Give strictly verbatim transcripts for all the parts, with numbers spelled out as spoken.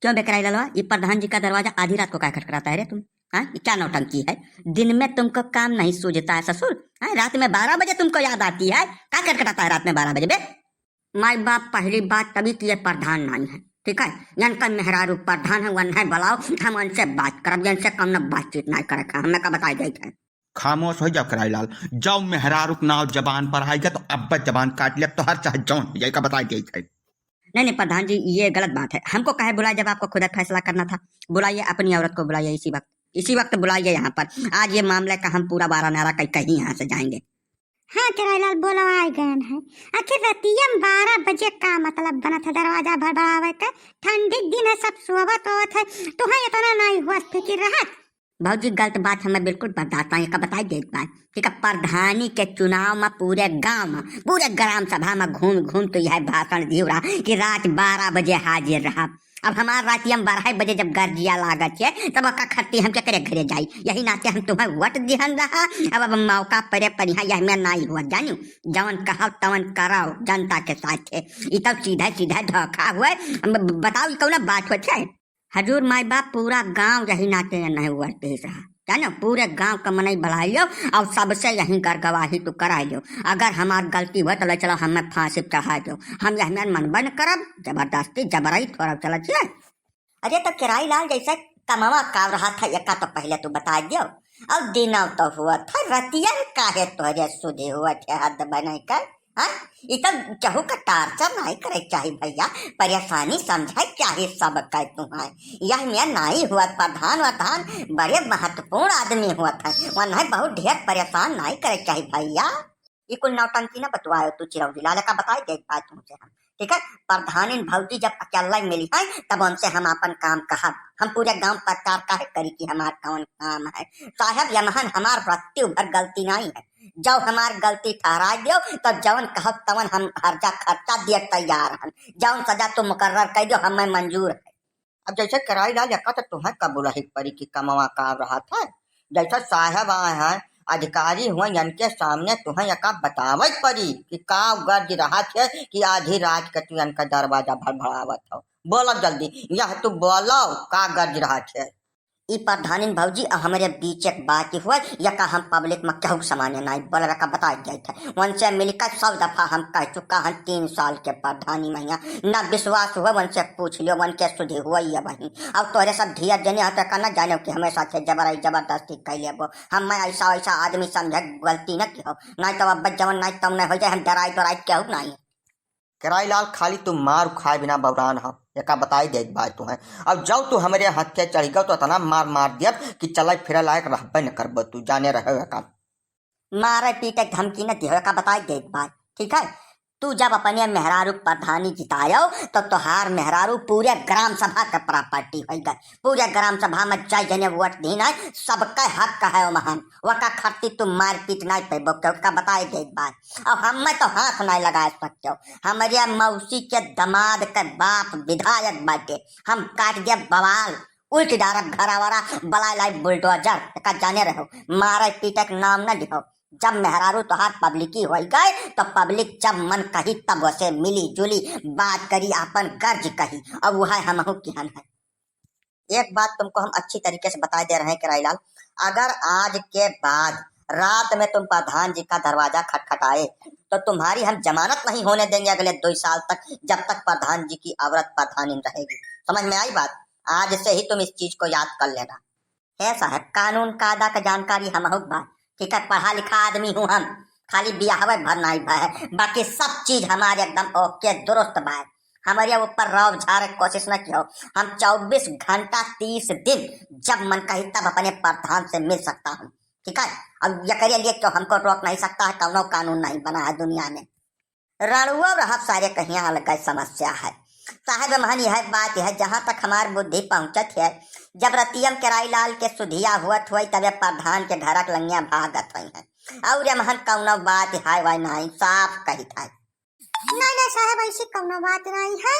क्यों बे कराई लालवा, ये प्रधान जी का दरवाजा आधी रात को काहे खटखटाता है रे तुम? हाँ, ये क्या नौटंकी है? दिन में तुमको काम नहीं सूझता है ससुर? हाँ, रात में बारह बजे तुमको याद आती है? क्या खटखटाता है रात में बारह बजे बे? माई बाप, पहली बात तभी कि ये प्रधान नहीं है, ठीक है? इनका मेहरारू प्रधान है, वन्है बुलाओ, हम उनसे बात करब, इनसे कौनो बातचीत नहीं करे, हमें का बताई देत है। खामोश हो जाओ कराई लाल, जाओ मेहरारू के नाव जबान पर आइगा तो अब्बे जबान काट लेब, तोहर चाहे जौन हो जाए, का बताई देत है। नहीं, नहीं प्रधान जी, ये गलत बात है, हमको काहे बुलाए जब आपको खुद फैसला करना था? बुलाइए अपनी औरत को, बुलाइए इसी वक्त, इसी वक्त बुलाइए यहाँ पर। आज ये मामले का हम पूरा बारा नारा कहीं, कहीं यहाँ से जाएंगे। हाँ, केराईलाल बोलवाए गयन है। आखिर रतिया में बारह बजे का मतलब बनत है दरवाजा भड़बड़ावे के? ठंडी के दिन है, सब सोवत ओवत है, तुहैं इतना नाहीं हुआ फिकिर रहत? भौजी, गलत बात हमें बिल्कुल बर्दाश्त नहीं, का बताई देत बा। ठीक है, प्रधानी के चुनाव में पूरे गांव में, पूरे ग्राम सभा में घूम घूम तो यह भाषण दियो रहा कि रात बारह बजे हाजिर रहा। अब हमार रातिया में बारह बजे जब गर्जिया लागत है, तब ओका खत्ती हम केकरे घरे जाई? यही नाते हम तुम्हें वोट दिहन रहा। अब, अब मौका परे पर यहाँ यह में नाई हुआ, जानियो, जवन कहब तवन कराओ जनता के साथ है। ई तब सीधा सीधा धोखा हुआ। अब ब-, बताओ, ई कौन बात होत है? हजूर माई बाप, पूरा गांव यही नाते नहीं वोट दिस रहा, जानो, पूरे गांव का मनई बुलाई लियो और सबसे यही गरगवाही तू कराई लियो। अगर हमार गलती हुआ तो ले चलो हमें फांसी पे चढ़ा दो, हम यह में मनबे न करब, जबरदस्ती जबरई थोड़ा चलत है। अरे तो केराई लाल, जैसे कमवा का रहा था, एका तो पहले तू बता दियो। और दिनव तो हुआ था, रतियन काहे तोहरे सुधे हुआ थे, हद बने कर, हाँ? ई तो केहू का टार्चर नहीं करे चाही भैया, परेशानी समझे चाही सब कह तू है। यह में नहीं हुआ, प्रधान वधान बड़े महत्वपूर्ण आदमी हुआ था, वह बहुत ढेर परेशान नहीं करे चाही भैया। ई कुल नौटंकी न बतवायो तू चिरौरी लाल, का बताई देत बा तुमसे हम, ठीक है? प्रधानिन भौजी जब अकेला मिली है, तब उनसे हम आपन काम कहब। हम पूरे गांव प्रचार काहे करी कि हमार कौन काम है? साहब, यमहन हमार रत्ती भर गलती नहीं है, जब हमार गलती ठहरा दियो, तब जवन कहब तवन हम हर्जा खर्चा दिए तैयार हन, जवन सजा तू मुकर्रर कर दियो, हमें मंजूर है। अब जैसे केराई लाल, एका तो तुम्हें कबूल ही परी कि कमवा का रहा था, जैसे साहब आए हैं, अधिकारी हुए, इनके सामने तुम्हें एका बतावे परी कि का गर्ज रहा थे कि आधी रात के तू इनका दरवाजा भड़भड़ावत हो। बोलो जल्दी, यह तू बोलो, का गर्ज रहा थे? ई प्रधानिन भौजी, अब हमरे बीच एक बात हुआ, एका हम पब्लिक में केहू के सामने नाई बोलबे, का बताई जाइत है। उनसे मिलकर सौ दफा हम कह चुका हन, तीन साल के प्रधानी में यहाँ न विश्वास हुआ, उनसे पूछ लियो, उनके सुधी हुआ ये वहीं। अब तोहरे सब ढिया जने हते का न जाने कि हमें साथे जबराई जबरदस्ती कर लेबो। हम मैं ऐसा वैसा आदमी समझे गलती न किहो, नहीं तो अब जवन नहीं तवन नहीं हो जाए, हम डराई डराई केहू नहीं। केराई लाल, खाली तू मार खाए बिना बौरान ह, एका बताई देत बा तुहैं। अब जब तू हमरे हाथे चढ़ गयो तो इतना मार मार दियब कि चले फिरे लायक रहबे न करबो तू, जाने रहे एका। मारे पीटे के धमकी न दिहो, एका बताई देत बा, ठीक है? तू जब अपने मेहरारू के प्रधानी जितायो तो तोहार मेहरारू पूरे ग्राम सभा के प्रॉपर्टी हो गए। पूरे ग्राम सभा में जय जने वोट दीन है, सबके हक है ओमहन। ओका खत्ती तू मारपीट नाई पैबो, केहू का बताई देत बा। अब हमें तो हाथ नाई लगाए सकियो। हमरे मौसी के दमाद के बाप विधायक बाटे, हम काट देब बवाल, उल्ट डारब घरा वरा, बलाए लाई बुलडोजर। एका जाने रहो, मारे पीटे के नाम न लिहो। जब मेहरारू तोहार पब्लिकी होई गए तो पब्लिक जब मन कही तब उसे मिली जुली बात करी, आपन गर्ज कही। अब वह हमहू किहन है। एक बात तुमको हम अच्छी तरीके से बताए दे रहे हैं केराई लाल, अगर आज के बाद रात में तुम प्रधान जी का दरवाजा खटखटाए तो तुम्हारी हम जमानत नहीं होने देंगे अगले दो साल तक, जब तक प्रधान जी की औरत प्रधानी रहेगी। समझ में आई बात? आज से ही तुम इस चीज को याद कर लेना। हे साहब, कानून कायदा के जानकारी हमहू के बा, ठीक है, पढ़ा लिखा आदमी हूँ हम, खाली बियाहवे भर नाई भय है, बाकी सब चीज हमारे एकदम ओके दुरुस्त बा। हमरे ऊपर रौब झारे के कोशिश न किहो। हम चउबीस घंटा तीस दिन जब मन कही तब अपने प्रधान से मिल सकता हूँ, ठीक है। अब एकरे लिए तो हमको रोक नहीं सकता है, कौनो कानून नहीं बना है दुनिया में। रणुआ रहब सारे कहिया अलग समस्या है। साहब महन यह बात है, जहाँ तक हमार बुद्धि पहुँचत है, जब रतियम केराई लाल के सुधिया हुअत होई तबे प्रधान के घरक लंगिया भागत होई है। और ये महन कौनो बात है वाई नहीं, साफ कहित है। नहीं, नहीं साहब, ऐसी कौनो बात नहीं है।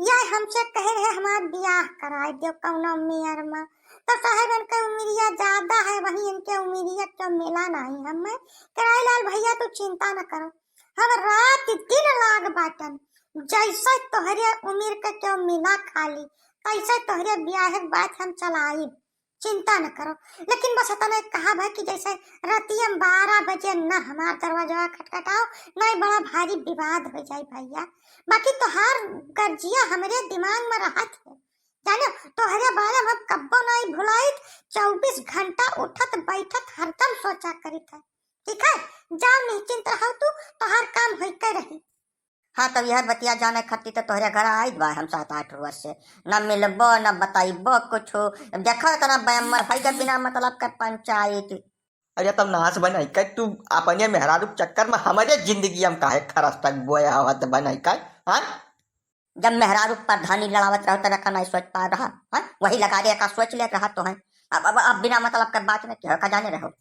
यह हमसे कहे रहे हमार बियाह कराए दियो कौनो मेयर में। तो साहब इनके उमिरिया ज्यादा है, वहीं इनके उमिरिया क्यों मिला नहीं हमें। केराई लाल भैया तू चिंता न करो, हम रात दिन लाग बाटन, जैसे तोहरे उमिर के क्यों मिला खाली, कैसे तोहरे बियाह के बात हम चलाइब, चिंता न करो। लेकिन बस इतना एक कहा भाई कि जैसे रातिया में बारह बजे न हमार दरवाजा खटखटाओ, नहीं बड़ा भारी विवाद हो जाए भैया। बाकी तोहार गर्जिया हमरे दिमाग में रहत है, जानो, तोहरे बारे में हम कब्बो नहीं भुलाइत। चउबीस घंटा उठत बैठत हरदम सोचा करित है, ठीक है? जाओ निश्चिंत रहो तू, तोहार काम होइके रही। हाँ, तब यह बतिया जाने खातिर तो तोहरे घर आइत बा हम सात आठ रोज से। न मिलबो, न बताइबो कुछ। अब देखो, इतना बेमर होइ गए बिना मतलब के पंचायत। अरे, तब नास बनाई का तू अपने मेहरारू के चक्कर में हमरे जिंदगी हम काहे खरस तक बोया आवत बनाई का? हाँ, जब मेहरारू प्रधानी लड़ावत रहो, तब का नहीं सोच पा रहा? हाँ, वही लगा दे का सोच लेत रहा तो है। अब, अब, अब बिना मतलब के बात न कहो, का जाने रहो।